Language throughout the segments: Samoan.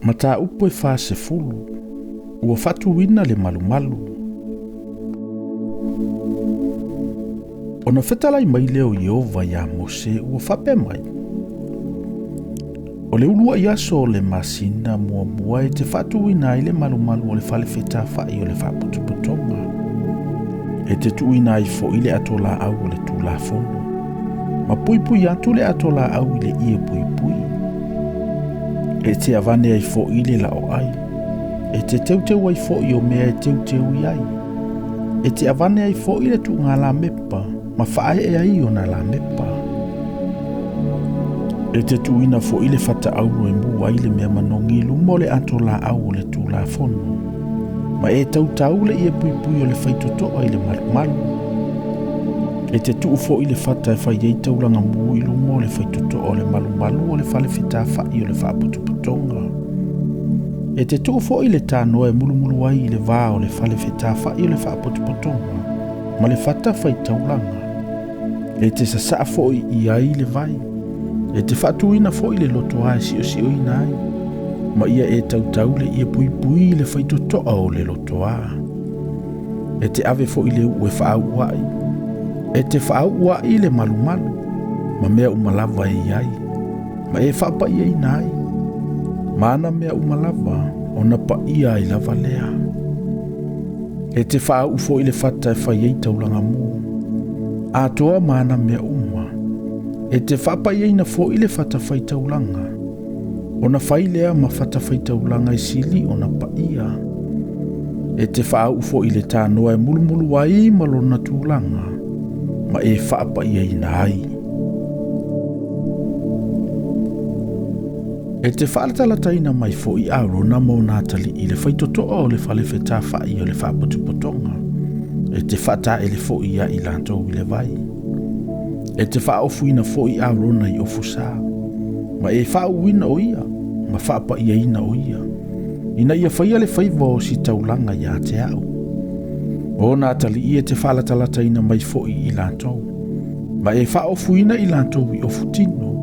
Mataupu e 40, ua faatuina le malumalu. Ona fetalai mai lea o Ieova iā Mose ua faapea mai, O le uluai aso o le masina muamua e te faatuina ai le malumalu o le fale fetafa'i o le faapotopotoga, e te tuuina ai fo'i le ato laau o le Tulafono, ma puipui atu le ato laau i le ie puipui. E te avane ai fo'i le la'o'ai, e te teuteu ai fo'i o mea e teuteu i ai. E te avane ai fo'i le tu'uga lamepa, ma fa'ae'e ai ona lamepa. E te tuuina fo'i le fata auro e mu ai le mea manogi i luma o le ato laau o le Tulafono, ma e tautau le ie puipui o le faitoto'a i le malumalu. E te tuu fo'i le fata e fai ai taulaga mu i luma o le faitoto'a o le malumalu o le fale fetafa'i o le faapotopotoga. E te tuu fo'i le tanoa e mulumulu ai i le va o le fale fetafa'i o le faapotopotoga ma le fata faitaulaga. E te sasa'a fo'i i ai le vai. E te faatuina fo'i le lotoā e si'osi'oina ai, ma ia e tautau le ie puipui i le faitoto'a o le lotoā. E te ave fo'i le u'u e fa'au'u a'i. E te fa'au'u a'i le malumalu, ma mea uma lava e i ai, ma e fa'apa'iaina ai. Ma ana mea uma lava, ona pa'ia ai lava lea. E te fa'au'u fo'i le fata e fai ai taulaga mu, atoa ma ana mea uma. E te fa'apa'iaina fo'i le fata faitaulaga, ona fai lea ma fata faitaulaga e sili ona pa'ia. E te fa'au'u fo'i le tanoa e mulumulu ai ma lona tulaga, ma e fa'apa'iaina ai. E te fa'alatalataina mai fo'i Arona ma ona atali'i i le faitoto'a o le fale fetafa'i o le faapotopotoga. E te fa'ataele fo'i iā i latou i le vai. E te fa'aofuina fo'i Arona i ofusā, ma e fa'auuina o ia, ma fa'apa'iaina o ia, ina ia faia le faiva o ositaulaga iā te a'u. O ona atali'i e te fa'alatalataina mai fo'i i latou, ma e fa'aofuina i latou i ofu tino.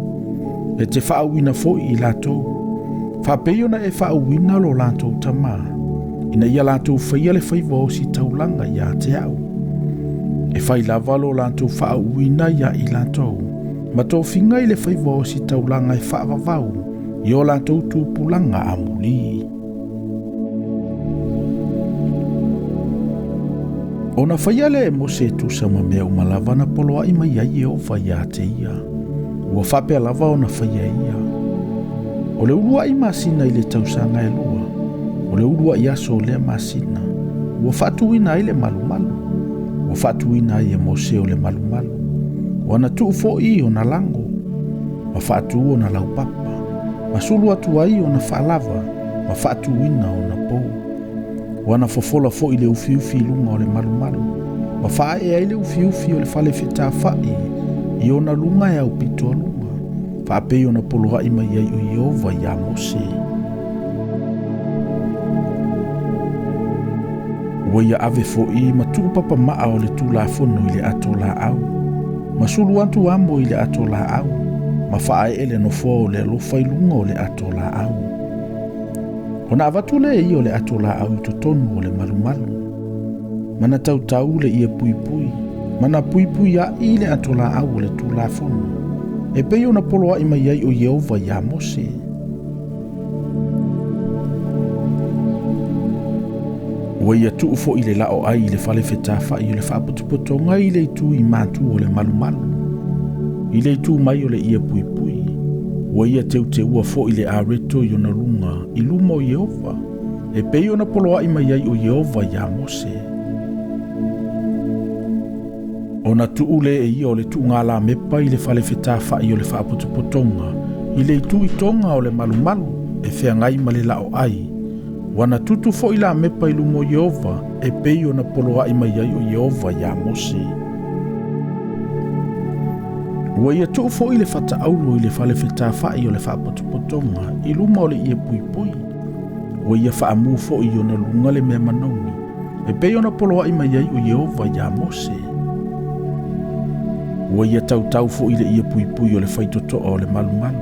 E te fa'auuina fo'i i latou, fa'apei ona e fa'auuina lo latou tamā, ina ia latou faia le faiva o ositaulaga iā te a'u. E fai lava lo latou fa'auuina iā i latou, ma tofiga i le faiva o ositaulaga e fa'avavau i o latou tupulaga amulī. Ona faia lea e Mose e tusa ma mea uma lava na poloa'i mai ai Ieova iā te ia, ua faapea lava ona faia e ia. O le ulua'i masina i le tausaga e lua, o le ulua'i aso o lea masina, ua faatuina ai le malumalu. Ua faatuina ai e Mose o le malumalu, ua na tuu fo'i ona lago, ma faatū ona laupapa, ma sulu atu ai ona faalava, ma faatuina ona pou. Ua na fofola fo'i le ufiufi i luga o le malumalu, ma faaee ai le ufiufi o le fale fetafa'i i ona luga e aupito aluga, faapei ona poloa'i mai ai o Ieova iā Mose. Ua ia ave fo'i ma tuu papama'a o le Tulafono i le ato laau, ma sulu atu amo i le ato laau, ma fa'ae'e le nofoa o le alofa i luga o le ato laau. Ona avatu lea e ia o le ato laau i totonu o le malumalu, ma na tautau le ie puipui, ma na puipui a'i le ato laau o le Tulafono, e pei ona poloa'i mai ai o Ieova iā Mose. Ua ia tuu fo'i le la'o'ai i le fale fetafa'i o le faapotopotoga i le itu i matu o le malumalu, i le itu mai o le ie puipui. Ua ia teuteua fo'i le areto i ona luga i luma o Ieova, e pei ona poloa'i mai ai o Ieova iā Mose. Ona tuu lea e ia o le tuuga lamepa i le fale fetafa'i o le faapotopotoga i le itu i toga o le malumalu e feagai ma le la'o'ai. Ua na tutu fo'i lamepa i luma o Ieova e pei ona poloa'i mai ai o Ieova iā Mose. Ua ia tuu fo'i le fata auro i le fale fetafa'i o le faapotopotoga i luma o le ie puipui. Ua ia fa'amū fo'i i ona luga le mea manogi, e pei ona poloa'i mai ai o Ieova iā Mose. Ua ia tautau fo'i le ie puipui o le faitoto'a o le malumalu.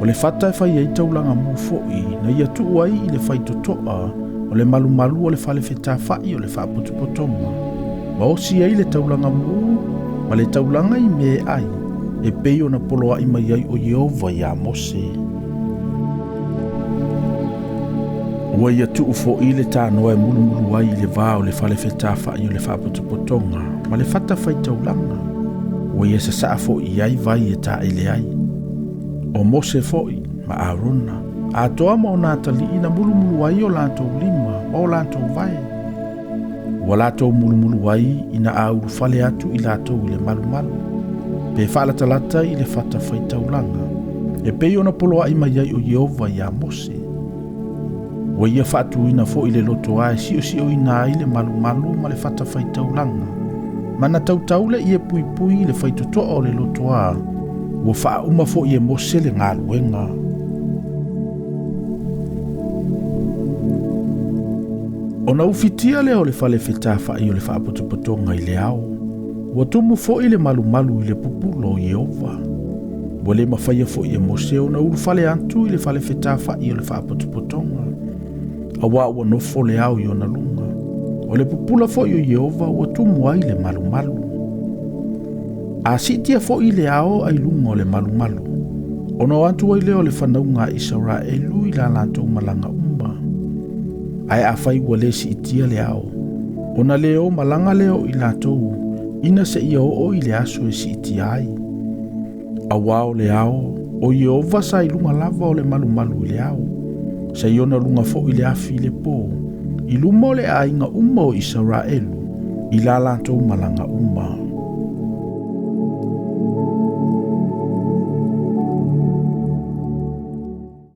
O le fata e fai ai taulaga mu foʻi na ia tuu ai i le faitotoa o le malumalu o le fale fetafaʻi o le faapotopotoga, ma osi ai le taulaga mu ma le taulaga i mea e ai, e pei ona poloaʻi mai ai o Ieova iā Mose. Ua ia tuu foʻi le tanoa e mulumulu ai i le va o le fale fetafaʻi o le faapotopotoga ma le fata faitaulaga. Ua ia sasaa foʻi i ai vai e taele ai. O Mose foʻi ma Arona, atoa ma ona atalii na mulumulu ai o latou lima ma o latou vae. Ua latou mulumulu ai ina a ulufale atu i latou i le malumalu, pe faalatalata i le fata faitaulaga, e pei ona poloaʻi mai ai o Ieova iā Mose. Ua ia faatuina foʻi le lotoā e siosioina ai le malumalu ma le fata faitaulaga, ma na tautau le ie puipui i le faitotoa o le lotoā. Ua faauma foʻi e Mose le galuega. Ona ufitia lea o le fale fetafaʻi o le faapotopotoga i le ao, ua tumu foʻi le malumalu i le pupula o Ieova. Ua le mafaia foʻi e Mose ona ulufale atu i le fale fetafaʻi o le faapotopotoga, auā ua nofo le ao i ona luga. O le pupula foʻi o Ieova ua tumu ai le malumalu. A siitia foʻi le ao ai luga o le malumalu, ona o atu ai lea o le fanauga a Isaraelu i la latou malaga uma. Ae afai ua le siitia le ao, ona le o malaga lea o i latou ina seia oo i le aso e siitia ai. Auā o le ao o Ieova sa i luga lava o le malumalu i le ao, sa i ona luga foʻi le afi i le pō, i luma o le aiga uma o Isaraelu i la latou malaga uma.